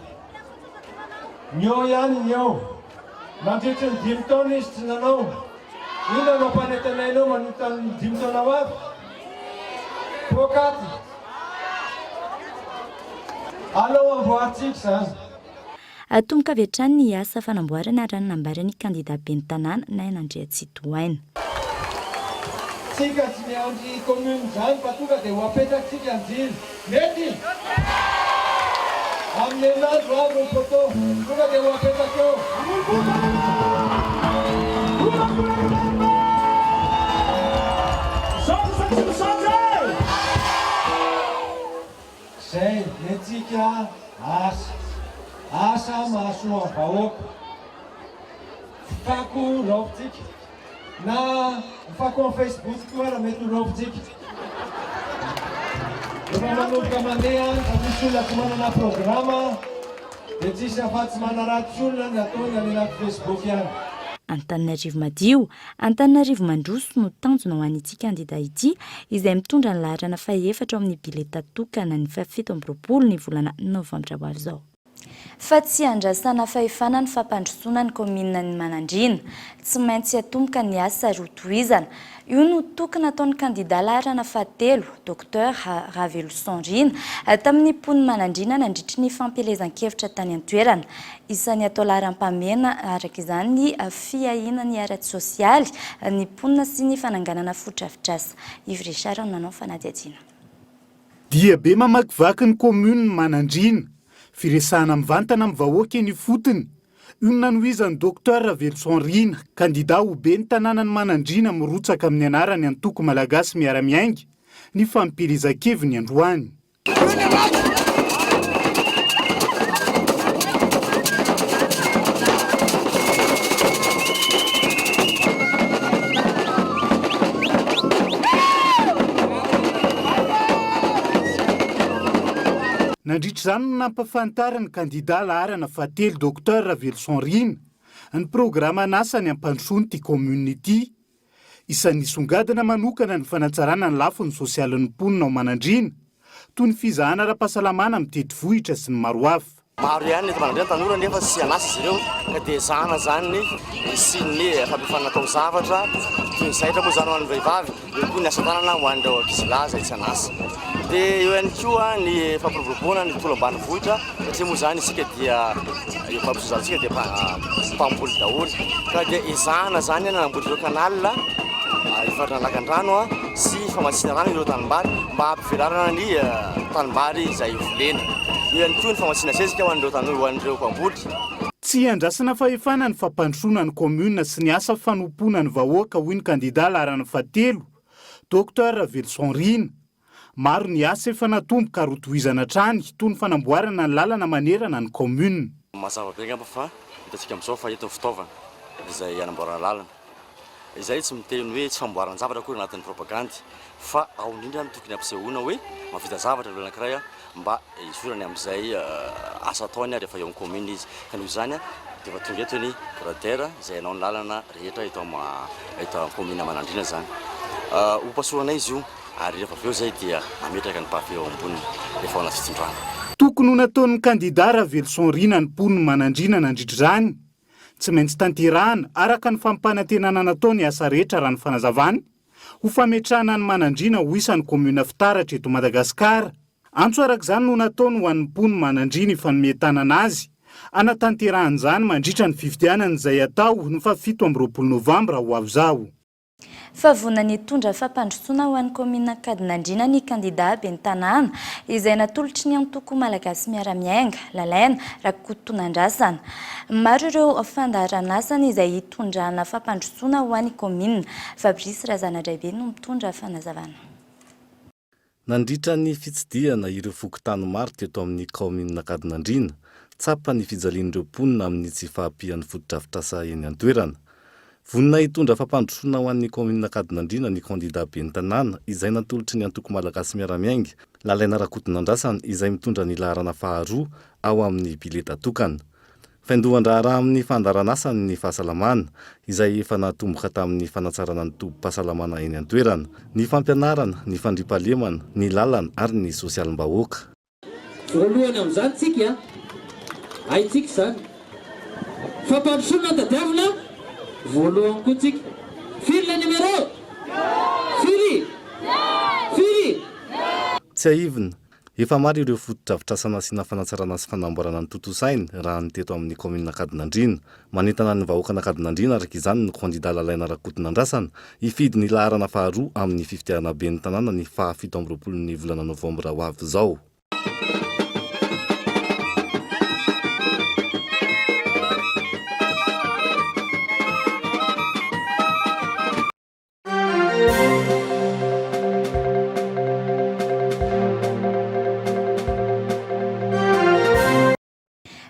Ny eo ihany ny eo. Nandritry ny dimy taona izy tsy nanao. Inona no ampanantenainao manota ny dimy taona ho avy? Poakaty. Aleo amboarintsika izany. Atomboka avy hatrany ny asa fanamboarana raha ny nambaran'ny kandida ben'ny tanàna, Naina Andriatsitohaina. Tsika tsy miandry commune zany fa tonga dia ho apetratsika ny jiro. Mety? Amin'ny herinandro avy ny poteau tonga dia ho apetraka eo. Zay nentsika asa. Asa mahasoa ny vahoaka. Fako raofintsika. Na ny fako amin'ny Facebook koa ara mety ho raofintsika. Efa manomboka mandeha any fa misy olona tsy manana programa dia tsisy afatsy manaratsy olona ny ataony any anaty Facebook any. Antananarivo madio, Antananarivo mandroso no tanjona ho an'ity kandida ity izay mitondra ny laharana fahefatra ao amin'ny bileta tokana ny faha 27 ny volana novambra ho avy izao. Fa tsy andrasana fahefana ny fampandrosoana ny kaomininan'i Manandriana. Tsy maintsy atomboka ny asa ary hotohizana. Io no toky nataon'ny kandida laharana fahatelo, Docteur Raveloson Rina, tamin'ny mponin'i Manandriana nandritry ny fampielezan-kevitra tany an-toerana. Isan'ny atao laharam-pahamehana araka izany ny fiahiana ny ara-tsosialy, ny mponina sy ny fananganana fotodrafitrasa. Yves Richard no nanao fanadihadiana. Diabe mamakivaky ny commune Manandriana. Firesahana mivantana amin'ny vahoaka eny ifotony. Io no nanohizan'ny Docteur Raveloson Rina, kandida ho ben'ny tanànan'i Manandriana mirotsaka amin'ny anaran'ny antoko Malagasy Miara-Miainga, ny fampielezan-keviny androany. Nandritra izany no nampahafantarin'ny kandida laharana fahatelo Docteur Raveloson Rina ny programan'asany hampandrosoana ity kaominina ity. Isan'ny nisongadina manokana ny fanatsarana ny lafiny sosialin'ny mponina ao Manandriana, toy ny fizahana ara-pahasalamana mitety vohitra sy ny maro hafa. Maro ihany ny eto Manandriana tanora nefa tsy an'asa izy ireo ka dia ezahana izany ny hisian'ny fampiofanana taozavatra toy ny zaitra moa izany ho an'ny vehivavy, eo koa ny asa tanana ho an'ireo ankizilahy izay tsy an'asa. Dia eo ihany koa ny fampiroboroboana ny tontolo ambanivohitra satria moa izany isika dia eo mpampizozantsika dia mpamboly daholo ka dia ezahana izany hanamboatra ireo canal hifarana lakandrano sy famatsiana rano ireo tanimbary mba hampivelarana ny tanimbary izay volena. Eo ihany koa ny famatsiana zezika ho an'ireo tanora, ho an'ireo mpamboly. Tsy iandrasana fahefana ny fampandrosoana ny kaominina sy ny asa fanompoana ny vahoaka, hoy ny kandida laharana fahatelo, Docteur Raveloson Rina. Maro ny asa efa natomboka ary hotohizana hatrany, toy ny fanamboarana ny lalana manerana ny kaominina. Mazava be angamba fa hitantsika amin'izao fa eto ny fitaovana izay hanamboarana lalana. Izay tsy miteny hoe tsy famboaran-javatra akory anatin'ny propagandy fa ao indrindra no tokony hampisehoana hoe mahavita zavatra ny olona anankiray mba hizorany amin'izay asa ataony rehefa eo amin'ny commune izy. Ka noho izany dia efa tonga eto ny grader izay hanao ny lalana rehetra eto eto amin'ny commune Manandriana izany. Hopasohanay izy io ary rehefa avy eo izay dia hametraka ny pavé eo amboniny rehefa ao anaty fitondrana. Tokony ho nataon'ny kandida Raveloson Rina ny mponin'i Manandriana nandritra izany. Tsy maintsy tanterahana, araka ny fampanantenana natao ny asa rehetra raha ny fanazavany, ho fametrahana an'i Manandriana ho isan'ny kaominina fitaratra eto Madagasikara. Antso araka izany no nataony ho an'ny mponin'i Manandriana hifanome tanana azy hanatanterahana izany mandritra ny fifidianana izay hatao ny faha 27 novambra ho avy izao. Fa vonona ny hitondra fampandrosoana ho an'ny kaominina Ankadinandriana ny kandida ben'ny tanàna, izay natolotry ny antoko Malagasy Miara-Miainga, Lalaina Rakotonandrasana. Maro ireo fandaharanasany izay hitondrana fampandrosoana ho an'ny kaominina. Fabrice Razanadraibe no mitondra fanazavana. Nandritra ny fitsidihana ireo fokontany maro teto amin'ny kaominina Ankadinandriana, tsapa ny fijalian'ireo mponina amin'ny tsy fahampian'ny fotodrafitrasa eny an-toerana. Vonona hitondra fampandrosoana ho an'ny kaominina Ankadinandriana ny kandida ben'ny tanàna izay natolotry ny antoko Malagasy Miara-Miainga, Lalaina Rakotonandrasana izay mitondra ny laharana faharoa ao amin'ny bileta tokana. Fiandohan-draharaha amin'ny fandaharanasany ny fahasalamana, izay efa natomboka tamin'ny fanatsarana ny tobim-pahasalamana eny an-toerana, ny fampianarana, ny fandriampahalemana, ny lalana ary ny sosialim-bahoaka. Voalohany amin'izany tsika, haintsika izany. Fampandrosoana tadiavina voalohany koa tsika. Firy le numéro? Firy? Firy? Tsiahivina, efa maro ireo fotodrafitrasa nasiana fanatsarana sy fanamboarana notontosainy raha ny teto amin'ny kaominina Ankadinandriana. Manentana ny vahoakan'Ankadinandriana araka izany ny kandida Lalaina Rakotonandrasana hifidy ny laharana faharoa amin'ny fifidianana ben'ny tanàna ny faha 27 ny volana novambra ho avy izao.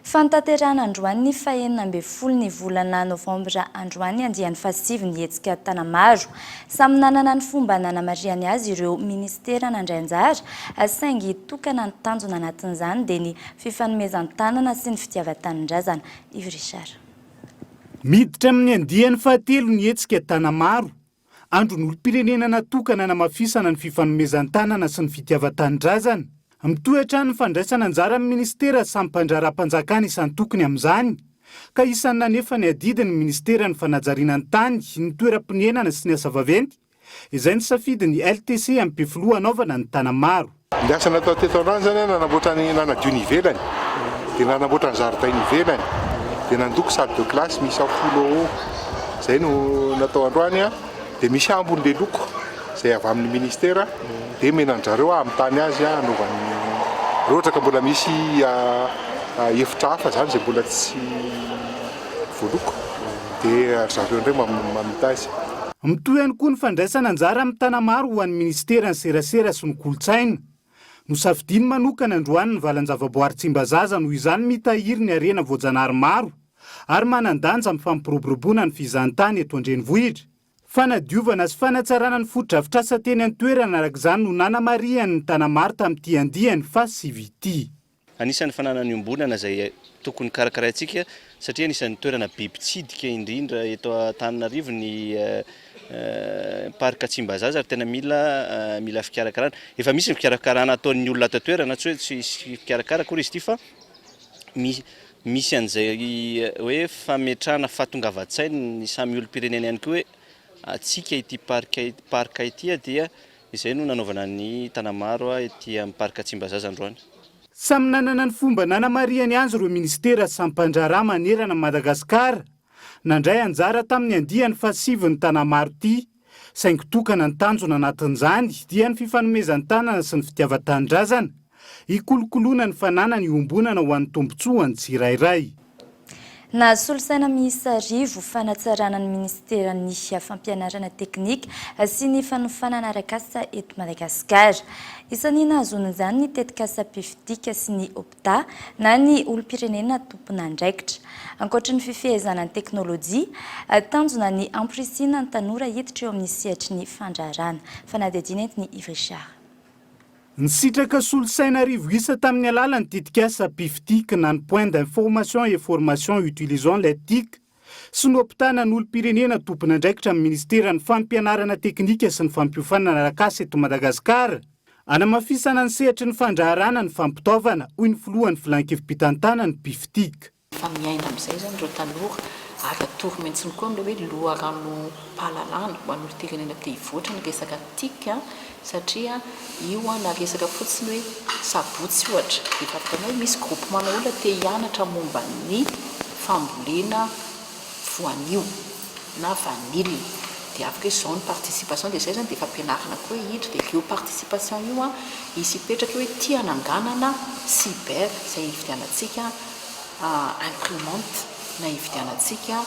Fanatanterahana androany ny fahenina ambin'ny folo ny volana novambra androany andiany fahasivy ny hetsika Tanamaro. Samy nanana ny fomba nanamarihany azy ireo minisitera nandray anjara saingy tokana ny tanjona anatin'izany dia ny fifanomezan-tanana sy ny fitiavan-tanindrazana. Yves Richard. Miditra amin'ny andiany fahatelo ny hetsika Tanamaro. Andron'olom-pirenena natokana hanamafisana ny fifanomezan-tanana sy ny fitiavan-tanindrazana. Mitohy hatrany ny fandraisana anjara amin'ny minisitera sy sampan-draharaham-panjakana isan-tokony amin'izany, ka isan'ny nanefa ny adidy ny minisiteran'ny fanajariana ny tany, ny toeram-ponenana sy ny asa vaventy, izay nisafidy ny LTC Ampefiloha hanaovana ny Tanamaro. Ny asa natao teto androany izany an, nanamboatra ny, nanadio ny ivelany, dia nanamboatra ny zaridaina ivelany, dia nandoko salle de classe misy ampoule haut. Izay no natao androany an, dia misy ambiny ilay loko izay avy amin'ny ministera, dia omena an-dry zareo hamitany azy hanaovany, raha ohatra ka mbola misy efitra hafa izany izay mbola tsy voaloko dia ry zareo indray mamita azy. Mitohy ihany koa ny fandraisana anjara amin'ny Tanamaro ho an'ny Minisiteran'ny Serasera sy ny Kolontsaina. Nosafidiany manokana androany ny valan-javaboary Tsimbazaza noho izany mitahiry ny harena voajanahary maro ary manan-danja amin'ny fampiroboroboana ny fizahantany eto an-drenivohitra. Fanadiovana sy fanatsarana ny fotodrafitrasa teny an-toerana araka izany no nanamarihany ny Tanamaro tamin'ity andiany fahasivy ity. Anisan'ny fananana iombonana izay tokony karakaraintsika satria anisan'ny toerana be mpitsidika indrindra eto Antananarivo ny parc Tsimbazaza ary tena mila mila fikarakarana. Efa misy ny fikarakarana ataon'ny olona ato an-toerana, tsy hoe tsisy mpikarakara akory izy ity fa misy misy an'izay hoe fametrahana fahatongavan-tsain'ny samy olom-pirenena ihany koa hoe antsika ity parc parc ity dia Izay no nanaovana ny Tanamaro ety amin'ny Parc Tsimbazaza androany. Samy nanana ny fomba nanamarihany azy ireo minisitera sy sampan-draharaha manerana an'i Madagasikara nandray anjara tamin'ny andiany fahasivin'ny Tanamaro ity, saingy tokana ny tanjona anatin'izany dia ny fifanomezan-tanana sy ny fitiavan-tanindrazana hikolokoloana ny fananana iombonana ho an'ny tombontsoan'ny tsirairay. Nahazo solosaina miisa arivo fanatsarana ny minisiteran'ny fampianarana teknika sy ny fanofanana arak'asa eto Madagasikara. Isan'ny nahazoana izany ny tetikasa Piftic sy ny OPTA na ny olom-pirenena tompon'andraikitra. Ankoatry ny fifehezana ny teknolojia, tanjona ny hamporisihina ny tanora hiditra eo amin'ny sehatry ny fandraharahana. Fanadihadiana entin'i Yves Richard. Nisitraka solosaina arivo isa tamin'ny alalan'ny tetikasa Piftic na ny Point d'information et formation utilisant les tic sy noampitana ny olom-pirenena tompon'andraikitra amin'ny minisiteran'ny Fampianarana teknika sy ny fampiofanana arak'asa eto Madagasikara hanamafisana ny sehatry ny fandraharahana ny fampitaovana, hoy ny filohan'ny filankevi-pitantanan'ny Piftic. Efa miaina amin'izay izany ireo tanora ary atoro mihitsy koa amin'ilay hoe loharanom-pahalalana ho an'ny olom-pirenena te hivoatra ny resaka tic satria io na resaka fotsiny hoe sabotsy ohatra dia efa afaka hoe misy groupement-na olona te hianatra momba ny fambolena voanio na vanille dia afaka hoe izao ny participation dia izay izany dia efa ampianarina koa hoe hiditra dia io participation io an hisy hipetraka eo hoe ity hananganana cyber izay hividianantsika imprimante na hividianantsika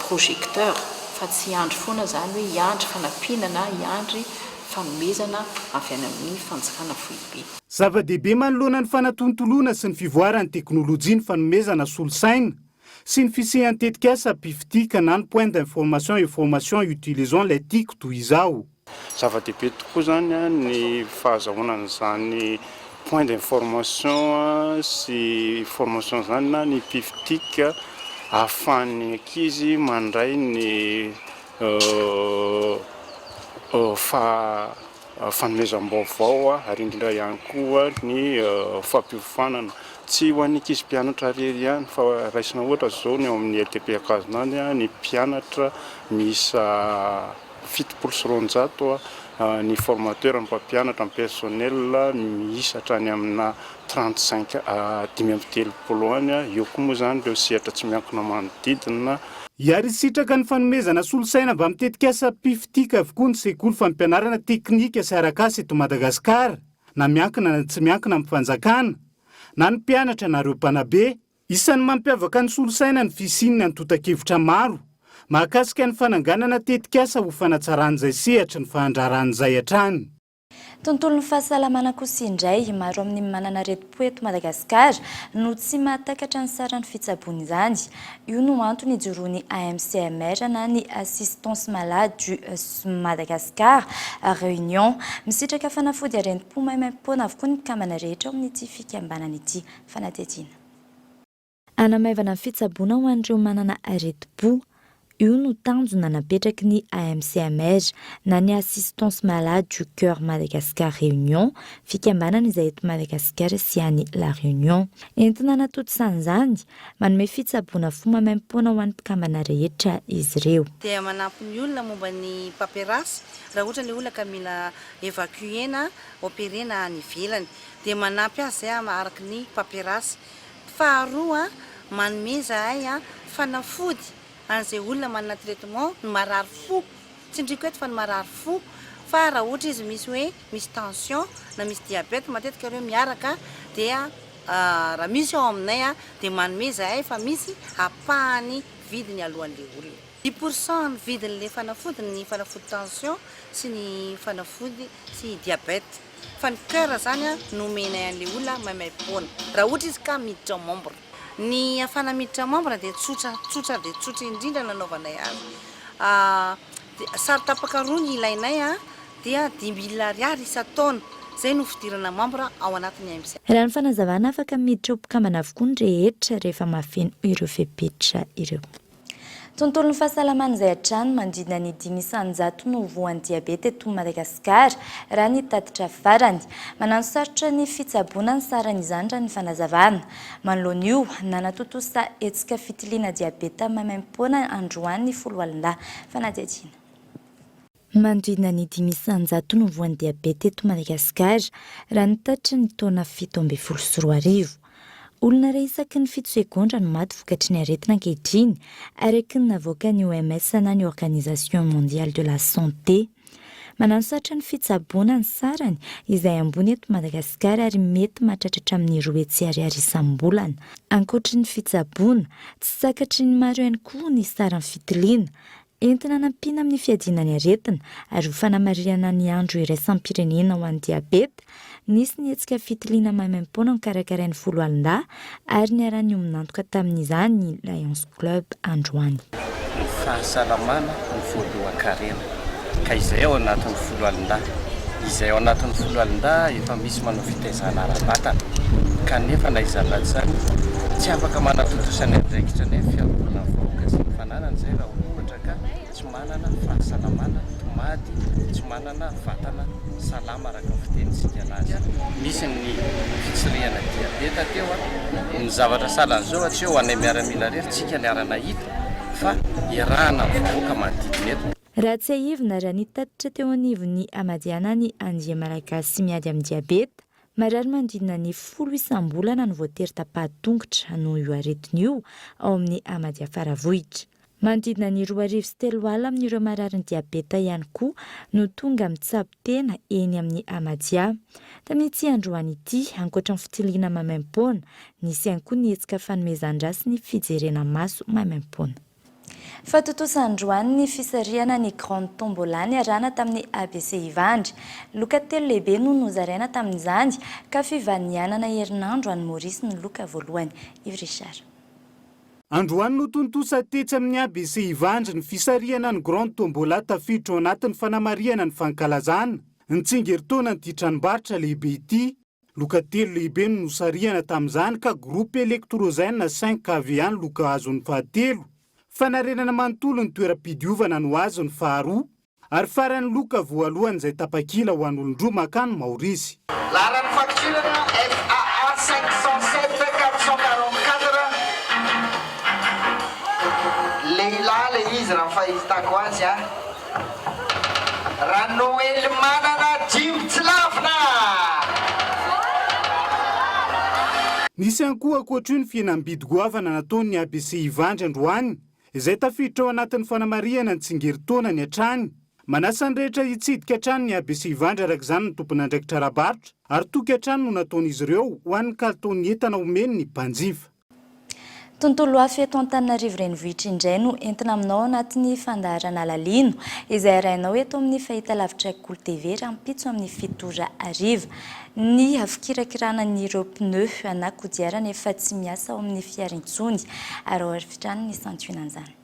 projecteur fa tsy hiandry foana izany hoe hiandry fanampiana na hiandry fanomezana avy any amin'ny fanjakana foibe. Zava-dehibe manoloana ny fanatontoloana sy ny fivoaran'ny teknolojia ny fanomezana solosaina sy ny fisian'ny tetikasa Piftic na ny Point d'information et formation utilisant les tic toy izao. Zava-dehibe tokoa izany ny fahazahoana an'izany Point d'information sy formation izany na ny Piftic ahafahan'ny ankizy mandray ny fanomezam-baovao ary indrindra ihany koa ny fampiofanana. Tsy ho an'ny ankizy mpianatra irery ihany fa raisina ohatra izao ny ao amin'ny LTP Ankazonandry, ny mpianatra miisa 270 ny formateur, ny mpampianatra, ny personnel miisa hatrany amina 35 35 any, eo koa moa izany ireo sehatra tsy miankina manodidina. Hiary hisitraka ny fanomezana solosaina avy amin'ny tetikasa Piftic avokoa ny sekoly fampianarana teknika sy arak'asa eto Madagasikara, na miankina na tsy miankina amin'ny fanjakana, na ny mpianatra na ireo mpanabe. Isan'ny mampiavaka ny solosaina ny fisian'ny antontan-kevitra maro mahakasika ny fananganana tetikasa ho fanatsarana izay sehatry ny fahandrarana izay hatrany. Tontolon'ny fahasalamana kosa indray, maro amin'ny manana aretim-po eto Madagasikara no tsy mahatakatra ny saran'ny fitsaboana izany. Io no antony ijoroan'ny AMCMR na ny Assistance Malade du Madagascar Réunion. Misitraka fanafody aretim-po maimaim-poana avokoa ny mpikambana rehetra ao amin'ity fikambanana ity. Fanadihadiana. Hanamaivana ny fitsaboana ho an'ireo manana aretim-po. Io no tanjona napetraky ny AMCMR na ny Assistance Malade du Coeur Madagascar Réunion, fikambanana izay eto Madagasikara sy any La Réunion. Entina hanatontosana izany, manome fitsaboana fo maimaimpoana ho an'ny mpikambana rehetra izy ireo. Dia manampy ny olona momba ny paperasse raha ohatra ilay olona ka mila évacuer-na, opérer-na any ivelany. Dia manampy azy izay araka ny paperasse. Faharoa, manome izahay fanafody an'izay olona manana traitement ny marary fo, tsindriako eto fa ny marary fo, fa raha ohatra izy misy hoe misy tension na misy diabète matetika ireo miaraka dia raha misy ao aminay dia manome izahay fa misy ampahany vidiny alohan'ilay olona. Dix pour cent ny vidin'ilay fanafody, ny fanafody tension sy ny fanafody sy diabète. Fa ny coeur zany an no omenay an'le olona maimaimpoana raha ohatra izy ka miditra membre. Ny ahafahana miditra membre dia tsotra tsotra dia tsotra indrindra nanaovanay azy. Sary tapaka roa ny ilainay an, dia dimy mille ariary isan-taona, zay no fidirana membre ao anatin'ny AMC. Raha ny fanazavana, afaka miditra ho mpikambana avokoa ny rehetra rehefa mahafeno ireo fepetra ireo. Tontolon'ny fahasalamana izay hatrany manodidina ny 5% no voan'ny diabeta eto Madagasikara, raha ny tatitra farany. Mananosarotra ny fitsaboana ny saran'izany raha ny fanazavana. Manoloana io, nanatontosa hetsika fitiliana diabeta maimaimpoana androany ny foloalindahy. Fanadihadiana. Manodidina ny 5% no voan'ny diabeta eto Madagasikara, raha ny tatitry ny taona 2017. Olona iray isaky ny fito segondra no maty vokatry ny aretina ankehitriny, araka ny navoakan'ny OMS na ny Organisation Mondiale de la Santé. Mananosarotra ny fitsaboana ny sarany, izay ambony eto Madagasikara ary mety mahatratra hatramin'ny 200 ariary isam-bolana. Ankoatry ny fitsaboana, tsy takatry ny maro ihany koa ny saran'ny fitiliana. Entina hanampiana amin'ny fiadiana ny aretina ary ho fanamarihana ny andro iraisam-pirenena ho an'ny diabeta, nisy ny hetsika fitiliana maimaimpoana nokarakarain'ny Foloalindahy ary niaraha-niombon'antoka tamin'izany ny Lions Club androany. Ny fahasalamana no voalohan-karena ka izay ao anatin'ny Foloalindahy. Izay ao anatin'ny Foloalindahy efa misy manao fitaizana ara-batana kanefa na izany na izany tsy afaka manatontosa ny andraikitra ny fiarovana ny vahoaka sy ny Manana izay raha ohatra ka tsy manana fahasalamana, tomady, tsy manana vatana salama araka ny fitenintsika anazy. Misy ny fitsirihana diabeta teo a, ny zavatra sahala an'izao tsy hoe ho anay miaramila irery, tsika niara-nahita fa iarahana amin'ny vahoaka manodidina eto. Raha tsiahivina, raha ny tatitra teo anivon'ny Amadiana ny Andia Malagasy miady amin'ny diabeta, Marary manodidina ny folo isam-bolana no voatery tapaha-tongotra noho io aretina io ao amin'ny Amadia Faravohitra. Manodidina ny 3002 amin'ireo mararin'ny diabeta ihany koa no tonga mitsabo tena eny amin'ny Amadia. Tamin'ity androany ity, ankoatra ny fitiliana maimaimpoana, nisy ihany koa ny hetsika fanomezan-drà sy ny fijerena maso maimaimpoana. Fa tontosa androany ny fisarihana ny Grande Tombola niarahana tamin'ny ABC Ivandry. Loka telo lehibe no nozaraina tamin'izany ka fivanianana herinandro any Maurice ny loka voalohany. Yves Richard. Androany no tontosa tetsy amin'ny ABC Ivandry ny fisarihana ny Grande Tombola tafiditra ao anatin'ny fanamarihana ny fankalazana ny tsingerintaonan'ity tranombarotra lehibe ity. Loka telo lehibe no nosarihana tamin'izany ka groupe électrogène 5 KVA ny loka azon'ny fahatelo, fanarenana manontolo ny toeram-pidiovana no azon'ny faharoa ary farany loka voalohany izay tapakila ho an'olon-droa mankany Maorisy. Laharan'ny faktirana FAA 507 444, Lehilahy ilay izy raha ny fahitako azy an! Ranoelimanana Jimby Tsilavina! Nisy ihany koa ankoatr'io ny fihenam-bidy goavana nataon'ny ABC Ivandry androany, izay tafiditra ao anatin'ny fanamarihana ny tsingerin-taonany hatrany. Manasa ny rehetra hitsidika hatrany ny ABC Ivandry araka izany ny tompon'andraikitra ara-barotra ary toky hatrany no nataon'izy ireo ho an'ny kalitaon'ny entana omeny ny mpanjifa. Tontolo hafa eto Antananarivo Renivohitra indray no entina aminao ao anatin'ny fandaharana Lalino, izay arahinao eto amin'ny fahitalavitra Kolo TV rahampitso amin'ny fito ora hariva. Ny fikirakirana an'ireo pneus na kodiarana efa tsy miasa ao amin'ny fiara intsony. Araho avy hatrany ny santionan'izany.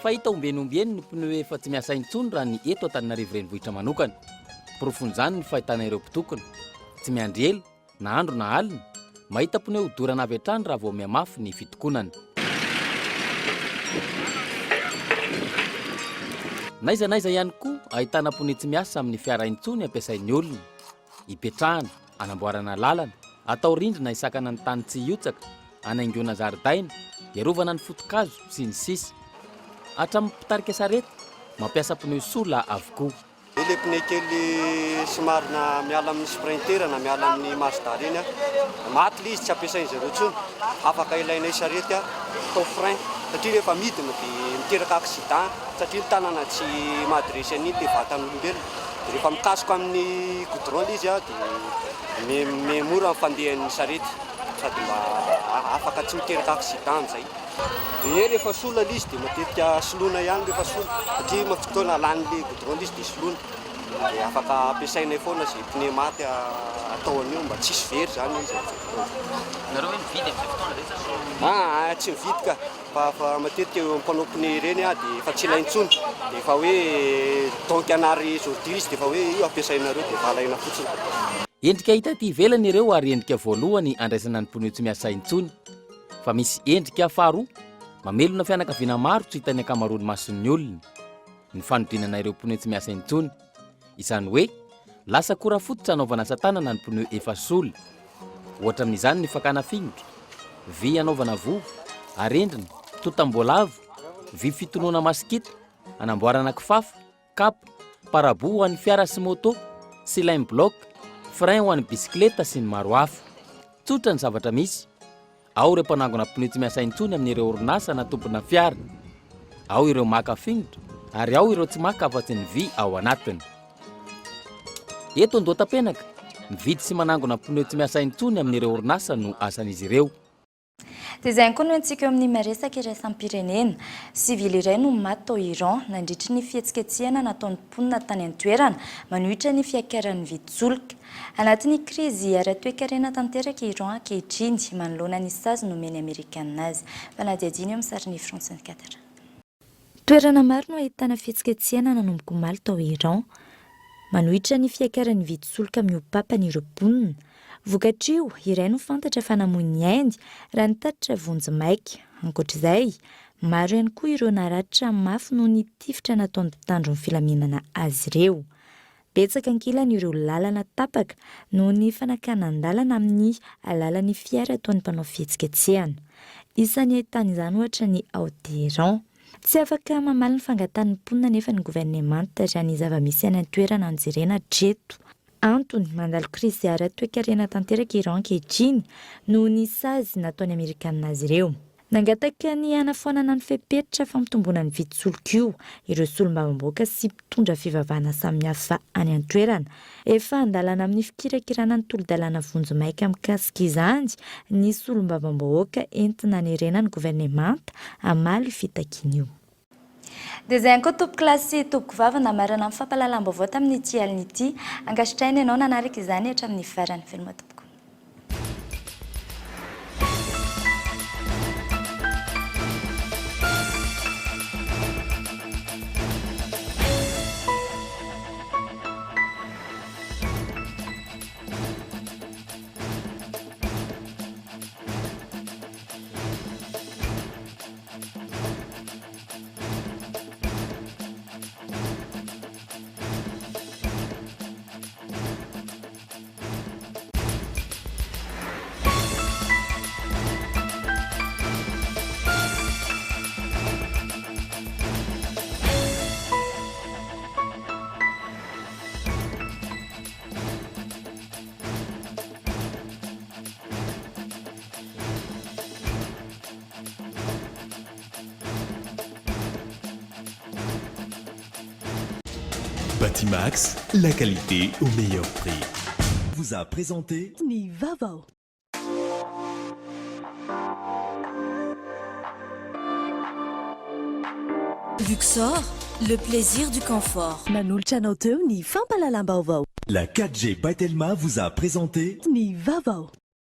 Fahita ombieny ombieny ny pneu efa tsy miasa intsony raha ny eto Antananarivo Renivohitra manokana. Porofon'izany ny fahitana ireo mpitokona. Tsy miandry ela, na andro na alina, mahita pneu hodorana avy hatrany raha vao mihamafy ny fitokonana. N'aiza n'aiza ihany koa ahitana pneu tsy miasa amin'ny fiara intsony ampiasain'ny olona. Ipetrahana, anamboarana lalana, atao rindrina hisakana ny tany tsy hihotsaka, anaingoana zaridaina, hiarovana ny foto-kazo, sy ny sisa Hatramin'ny mpitarika sarety, mampiasa pneu sola avokoa. Ilay pneu kely somary na miala amin'ny sprinter na miala amin'ny Mazda ireny, maty ilay izy tsy ampiasain'izy ireo intsony, afaka ilainay sarety atao frein satria rehefa midina dia miteraka accident satria ny tanana tsy maha-adresy an'iny ilay vatan'olombelona, dia rehefa mikasoka amin'ny goudron ilay izy dia miha-mora ny fandehan'ny sarety sady mba afaka tsy miteraka accident amin'izay. Ie rehefa sola ilay izy dia matetika soloina ihany rehefa sola satria ma fotoana lanin'ilay goudron ilay izy dia soloina dia afaka ampiasainay foana izay pneu maty atao an'io mba tsisy very izany izy amin'izay fotoana izay. Nareo ve mividy amin'izay fotoana izay sa soloina? Aa tsy mividy ka fa fa matetika eo mpanao pneu ireny dia efa tsy ilaina intsony dia efa hoe donc anary ordure izy dia efa hoe io ampiasainareo dia efa alaina fotsiny. Endrika hita aty ivelany ireo ary endrika voalohany andraisana ny pneu tsy miasa intsony. Fa misy endrika faharoa mamelona fianakaviana maro tsy hitan'ny ankamaroan'ny mason'ny olona, ny fanodinana ireo pneu tsy miasa intsony. Izany hoe lasa akora fototra anaovana asa tanana ny pneu efa sola. Ohatra amin'izany ny fakana fingotra, vy anaovana vovo, arendrina, totam-boalavo, vy fitonoana masikita, anamboarana kifafa, kapa, parabo ho an'ny fiara sy moto, cylin bloc, frein ho an'ny bisikileta sy ny maro hafa. Tsotra ny zavatra misy. Ao ireo mpanangona pneu tsy miasa intsony amin'ireo orinasa na tompona fiara. Ao ireo maka fingotra ary ao ireo tsy maka afa-tsy ny vy ao anatiny. Eto Andohatapenaka, mividy sy manangona pneu tsy miasa intsony amin'ireo orinasa no asan'izy ireo. Dia izay ihany koa no entintsika eo amin'ny miresaka iraisam-pirenena. Sivily iray no maty tao Iran nandritry ny fihetsiketsehana nataon'ny mponina tany an-toerana manohitra ny fiakaran'ny vidin-tsolika. Anatin'ny krizy ara-toekarena tanteraka i Iran ankehitriny manoloana ny sazy nomen'ny Amerikanina azy. Fanadihadiana eo amin'ny sarin'i France 24. Toerana maro no ahitana fihetsiketsehana nanomboka omaly tao Iran. Manohitra ny fiakaran'ny vidin-tsolika mihoa-papana ireo mponina. Vokatr'io, iray no fantatra fa namoy ny ainy raha nitatitra vonjimaika. Ankoatra izay, maro ihany koa ireo naratra mafy noho ny tifitra nataon'ny mpitandro ny filaminana azy ireo. Betsaka ankilany ireo lalana tapaka noho ny fanakanan-dalana amin'ny alalan'ny fiara ataon'ny mpanao fihetsiketsehana. Isan'ny ahitana izany ohatra ny ao Téhéran. Tsy afaka mamaly ny fangatahan'ny mponina anefa ny governemanta raha ny zava-misy any an-toerana no jerena hatreto. Antony, mandalo krizy ara-toekarena tanteraka Iran ankehitriny noho ny sazy nataon'ny Amerikanina azy ireo. Nangataka ny hanafoanana ny fepetra fampitomboana ny vidin-tsolika io ireo solombavambahoaka sy mpitondra fivavahana samihafa any an-toerana. Efa an-dalana amin'ny fikirakirana ny tolo-dalàna vonjimaika mikasika izany ny solombavambahoaka entina hanerena ny governemanta hamaly io fitakiana io. Dia izay ihany koa tompokolahy sy tompokovavy namarana ny fampahalalam-baovao tamin'ity alina ity. Ankasitrahina ianao nanaraka izany hatramin'ny farany. Veloma tompoko. Batimax, la qualité au meilleur prix. Vous a présenté Ny vaovao. Luxor, le plaisir du confort. Nanolotra anao teo ny fampahalalam-baovao. La 4G by Telma vous a présenté Ny vaovao.